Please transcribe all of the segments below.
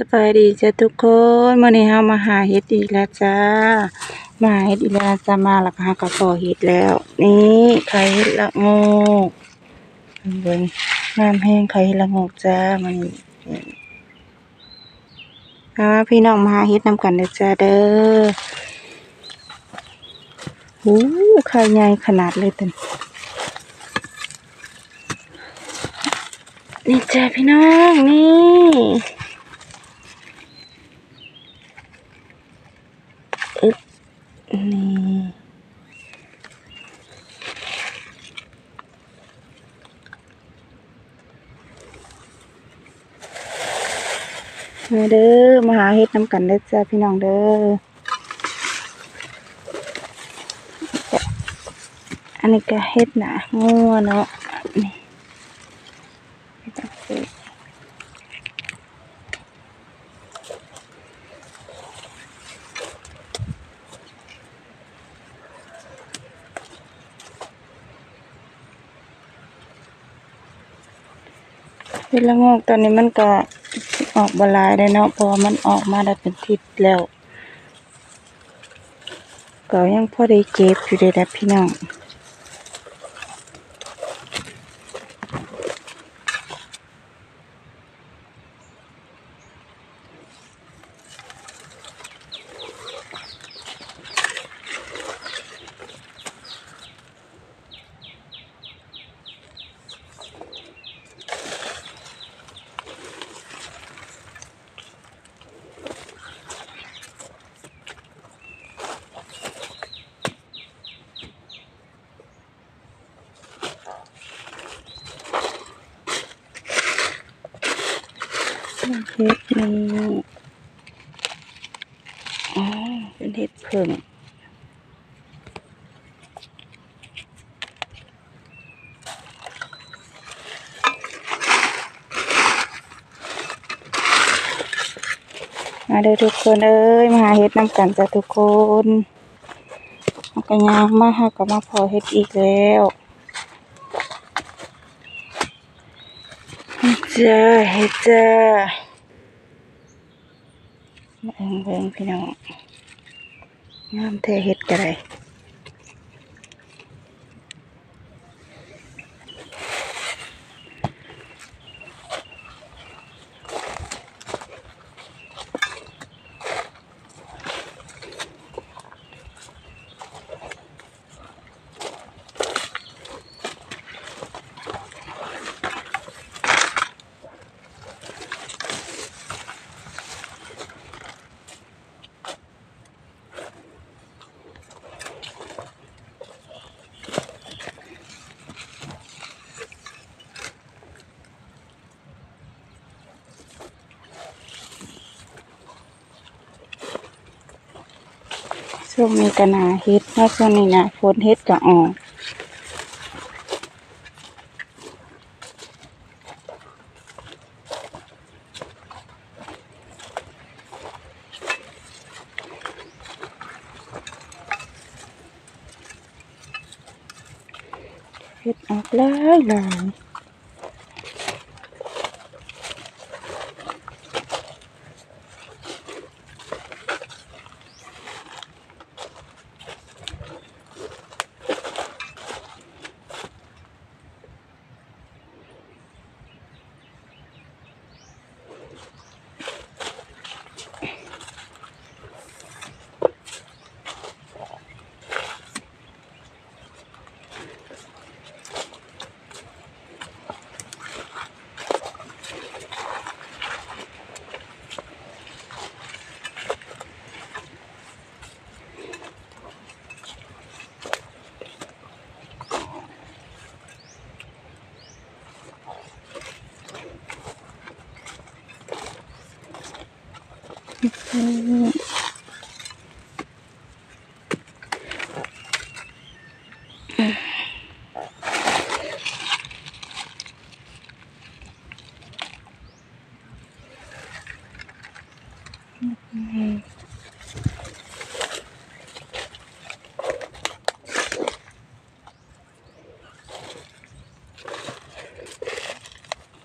ສະບາຍດີຈ້າທຸກຄົນ, ມື້ນີ້ເຮົາມາຫາເຫັດອີກແລ້ວຈ້າ, ມາຫາເຫັດອີກແລ້ວຈ້າ, ມາແລ້ວກໍຫາກໍພໍເຫັດແລ້ວ. ນີ້ໄຂ່ເຫັດລະໂງກ, ເບິ່ງ ງາມແຮງໄຂ່ເຫັດລະໂງກຈ້າມື້ນີ້. ອ່າ ພີ່ນ້ອງມາຫາເຫັດນຳກັນເດີຈ້າເດີ. ໂອ້ ໄຂ່ໃຫຍ່ຂະໜາດເລີຍຕົວນີ້. ນີ້ຈ້າພີ່ນ້ອງ ນີ້ ອຶບ ນີ້ ມາເດີ ມາຫາເຫັດນຳກັນເດີຈ້າພີ່ນ້ອງເດີ. ອັນນີ້ກະເຫັດໜ້າງົວເນາະ ນີ້ ເຫັດໜ້າງົວ. ເຫັດລະໂງກຕອນນີ້ມັນກະອອກບໍ່ຫຼາຍເດ້ເນາະ ເພາະວ່າມັນອອກມາໄດ້ເປັນທິດແລ້ວ ກໍຍັງພໍໄດ້ເກັບຢູ່ເດ້ລະພີ່ນ້ອງ. ເຫັດນີ້ ອໍ ເປັນເຫັດເຜິ້ງ. ມາເດີທຸກຄົນເອີຍ ມາຫາເຫັດນຳກັນຈ້າທຸກຄົນ. ເຮົາກໍຍ່າງມາ ເຮົາກໍມາພໍ້ເຫັດອີກແລ້ວ. ເຫັດຈ້າ ເຫັດຈ້າ. ມາເບິ່ງ ເບິ່ງພີ່ນ້ອງ ງາມແທ້ເຫັດກໍໄດ້. ຊ່ວງນີ້ກໍໜ້າເຫັດເນາະ, ຊ່ວງນີ້ໜ້າຝົນເຫັດກໍອອກ. ເຫັດອອກຫຼາຍຫຼາຍ.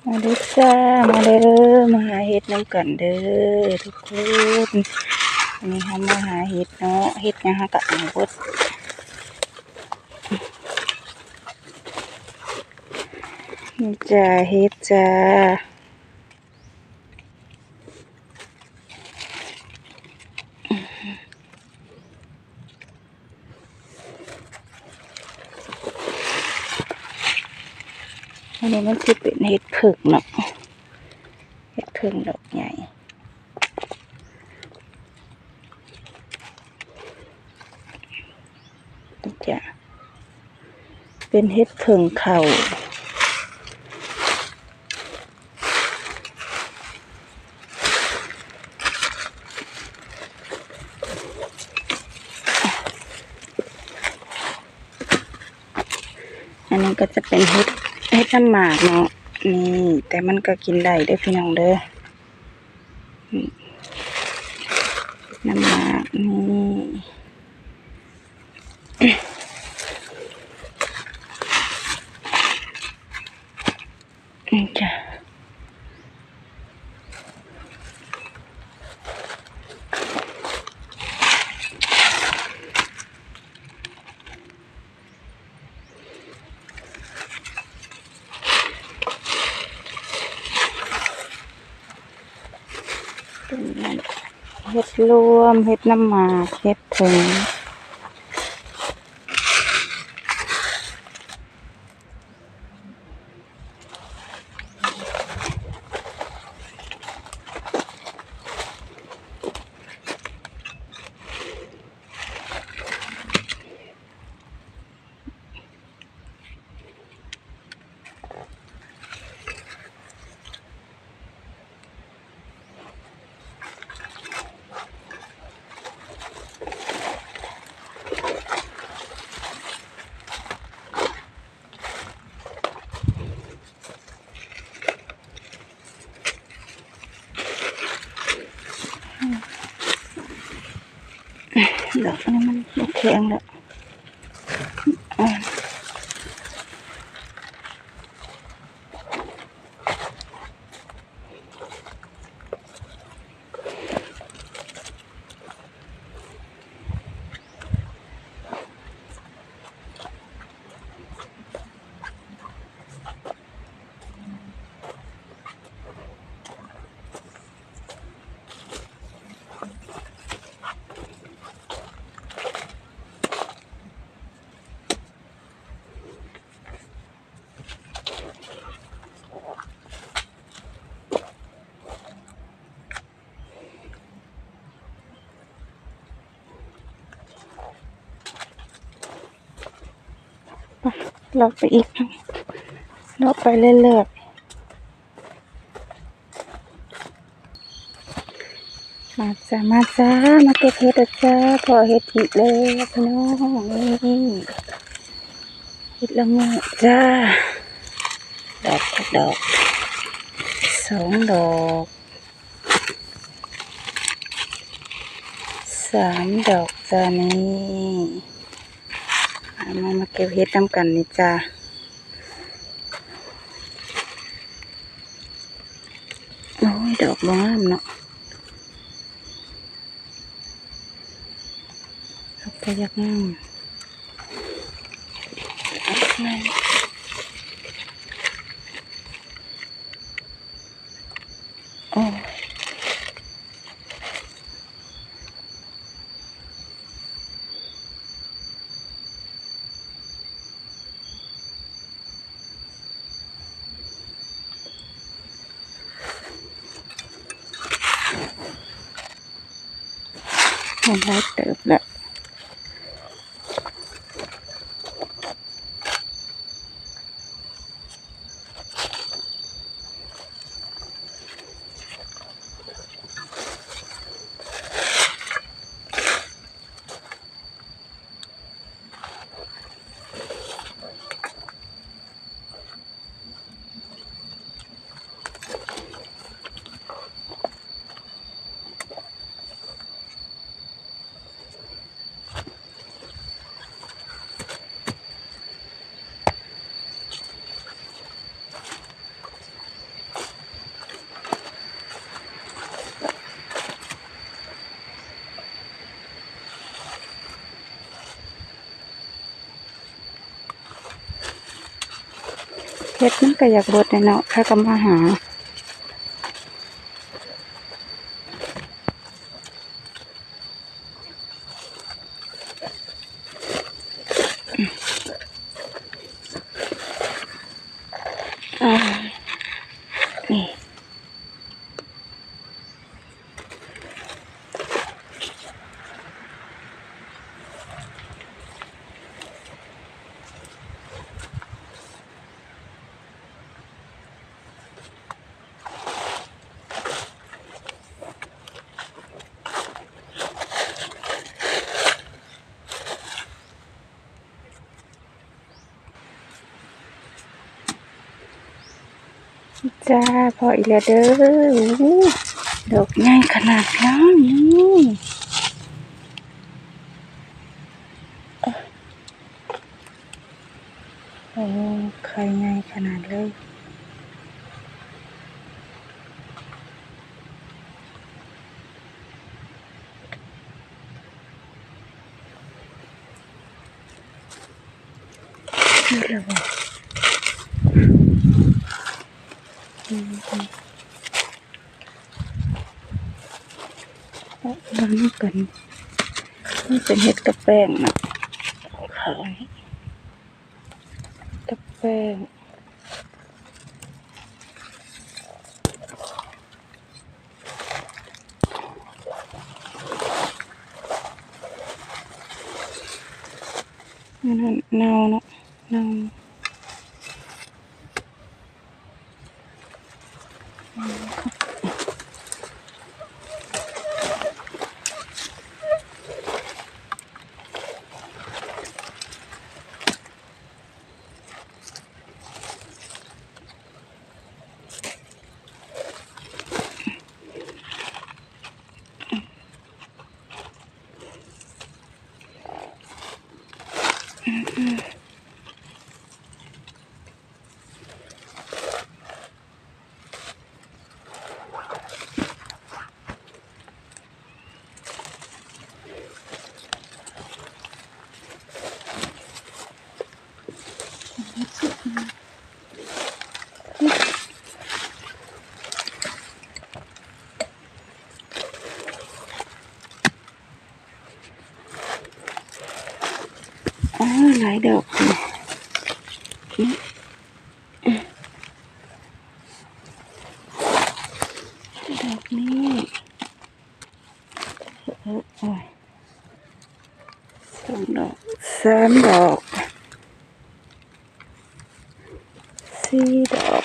ມາເດີ ຈ້າ ມາເດີ ມາຫາເຫັດນຳກັນເດີທຸກຄົນ. ມື້ນີ້ເຮົາມາຫາເຫັດເນາະ ເຫັດຫຍັງເຮົາກໍເອົາເບິດ. ນີ້ຈ້າ ເຫັດຈ້າ. ອັນນີ້ມັນຊິເປັນເຫັດເຜິ້ງເນາະ ເຫັດເຜິ້ງດອກໃຫຍ່. ນີ້ຈ້າ ເປັນເຫັດເຜິ້ງເຂົ້າ. ອັນນີ້ກໍຈະເປັນເຫັດ ເຫັດນ້ຳໝາກເນາະ ນີ້ ແຕ່ມັນກໍກິນໄດ້ເດີພີ່ນ້ອງເດີ. ນີ້ ນ້ຳໝາກນີ້ ນີ້ຈ້າ. ເປັນເຫັດລວມ ເຫັດນ້ຳໝາກ ເຫັດເຜິ້ງ. ດອກນີ້ມັນບໍ່ແຂງແລ້ວ. ເລາະໄປອີກ ເລາະໄປເລື້ອຍໆ. ມາຈ້າ ມາຈ້າ ມາເກັບເຫັດເດີຈ້າ. ພໍ້ເຫັດອີກແລ້ວພີ່ນ້ອງ ນີ້ ເຫັດລະໂງກຈ້າ. ດອກ ດອກ ສອງດອກ ສາມດອກຈ້າ. ນີ້ ມາ ມາ ມາເກັບເຫັດນຳກັນນີ້ຈ້າ. ໂອ້ຍ ດອກບໍ່ງາມເນາະ. ດອກກໍຢາກງາມ. ໂອ້ຍ ໄດ້ຫຼາຍເຕີບແລ້ວ. ເ ເຮັດມັນກໍຢາກເບິດແຫຼະເນາະ ໃຜກໍມາຫາ. ຈ້າ ພໍອີກແລ້ວເດີ້. ໂອ້ ດອກໃຫຍ່ຂະໜາດນັ້ນນີ້. ໂອ້ ໄຂ່ໃຫຍ່ຂະໜາດເລີຍ. ເບິ່ງນຳກັນ ມັນເປັນເຫັດກັບແປ້ງນະ ຂາວນີ້ ກັບແປ້ງ. ອັນນັ້ນເນົ່າເນາະ ເນົ່າ. ໂອ້ ຫຼາຍດອກ ດອກນີ້ ໂອ້ຍ ສອງດອກ ສາມດອກ ສີ່ດອກ.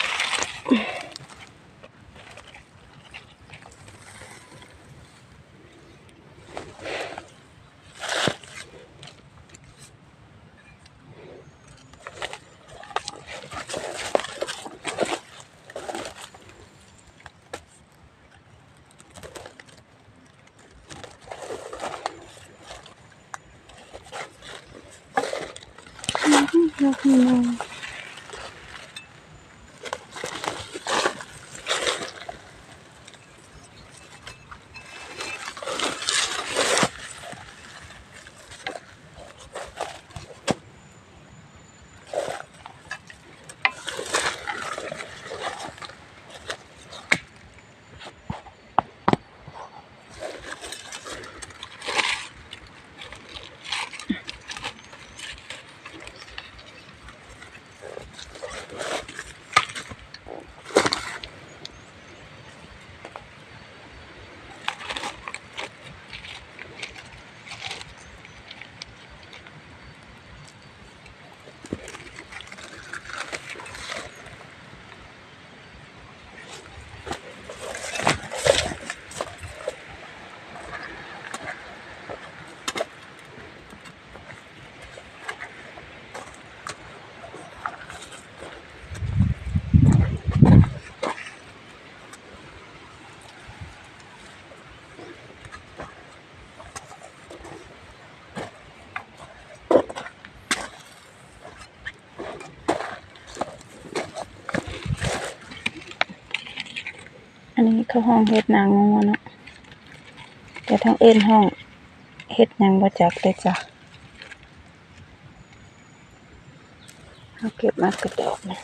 ອັນນີ້ເຂົາຮ້ອງເຫັດໜ້າງົວເນາະ ແຕ່ທາງອື່ນຮ້ອງເຫັດຫຍັງບໍ່ຈັກເດ້ຈ້າ. ເຮົາເກັບມາກະດອກນະ.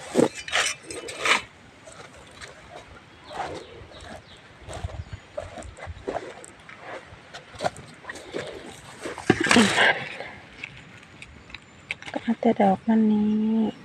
ກໍເອົາແຕ່ດອກມັນນີ້.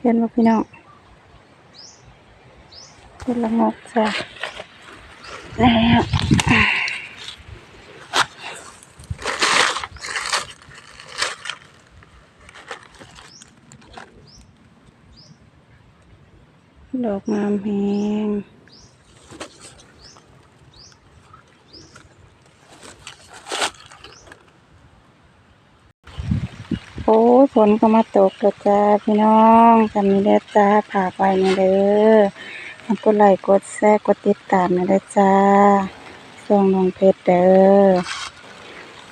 ເຫັນບໍ່ພີ່ນ້ອງ? ເຫັນລະງົກຊະແລ້ວ. ດອກງາມແຮງ. ໂອ້ຍ ຝົນກໍມາຕົກແລ້ວຈ້າພີ່ນ້ອງ. ສ່ຳນີ້ແຫຼະຈ້າ ຝາກໄວ້ແດ່ເດີ ໃຫ້ກົດໄລ້ ກົດແຊ ກົດຕິດຕາມແດ່ເດີຈ້າ ຊ່ອງນ້ອງເພັດເດີ.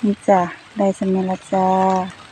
ນີ້ຈ້າ ໄດ້ສ່ຳນີ້ລະຈ້າ.